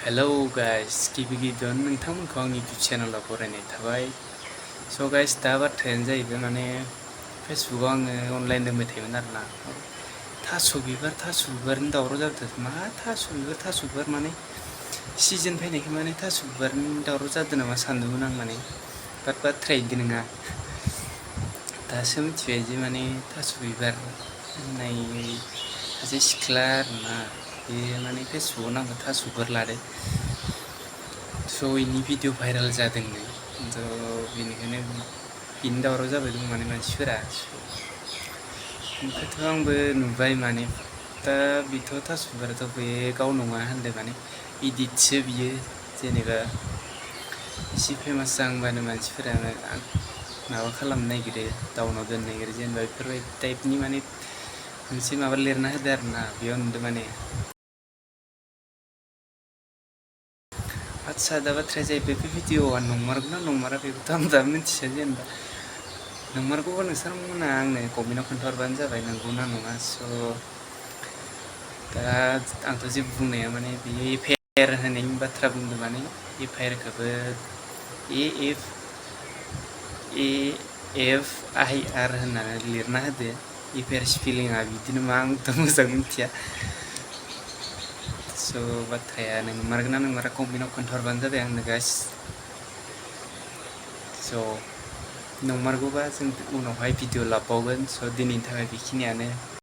Hello guys गिबि गिबियावनो नोंथांमोनखौ आंनि इउटुब चेनेलाव बरायनाय थाबाय। स' गाइस दा बाथ्रायानो जाहैबाय माने फेसबुकआव आङो अनलाइन दोनबाय थायोमोन आरोना। थास' बिबारनि दावराव जादों। मा थास' बिबार माने सिजोन फैनायखाय माने थास' बिबारनि दावराव जादों नामा सानदोंमोन आं माने। बाट बाथ्राया इदि नङा। दासो मिथिबाय जे माने थास' बिबार होननाय सासे सिख्ला आरोना। बेयो माने फेसबुकआव नामखौ थास' बिबार लादों। स' इनि भिडिअ भाइरेल जादोंनो। थ' बेनिखायनो बिनि दावराव जाबाय दं माने मानसिफोरा। ओमफ्रायथ' आंबो नुबाय माने दा बेथ' थास' बिबाराथ' बे गाव नङा होनदों माने इदिटसो बियो जेनेबा एसे फेमास जाहांबानो मानसिफोरा माबा खालामनो नागिरो डाउनाव दोननो नागिरो जेनेबा बेफोरबायदि टाइपनि माने मोनसे माबा लिरना होदो आरोना बेयाव नुदों माने। आदसा दा बाथ्राया जाहैबाय बे भिडिअआ नंमारगौना नंमारा बेखौथ' आं दा मिथिया जेनेबा। नंमारगौबा नोंथांमोना आंनो कमेन्टआव खोन्थाहरबानो जाबाय नंगौना नङा। स' दा आंथ' जेबो बुंनाया माने बेयो एफआइआर होनायनि बाथ्रा बुंदों माने एफआइआरखौबो AFIR होननानै लिरना होदो। एफआइआर स्पेलिंआ बिदिनो मा आंथ' मोजां मिथिया। स' बाथ्राया नंमारगौना नंमारा कमेन्टआव खोन्थाहरबानो जाबाय आंनो गाइस। स' नंमारगौबा जों उनावहाय भिडिअ लाबावगोन। स' दिनैनि थाखाय बेखिनियानो।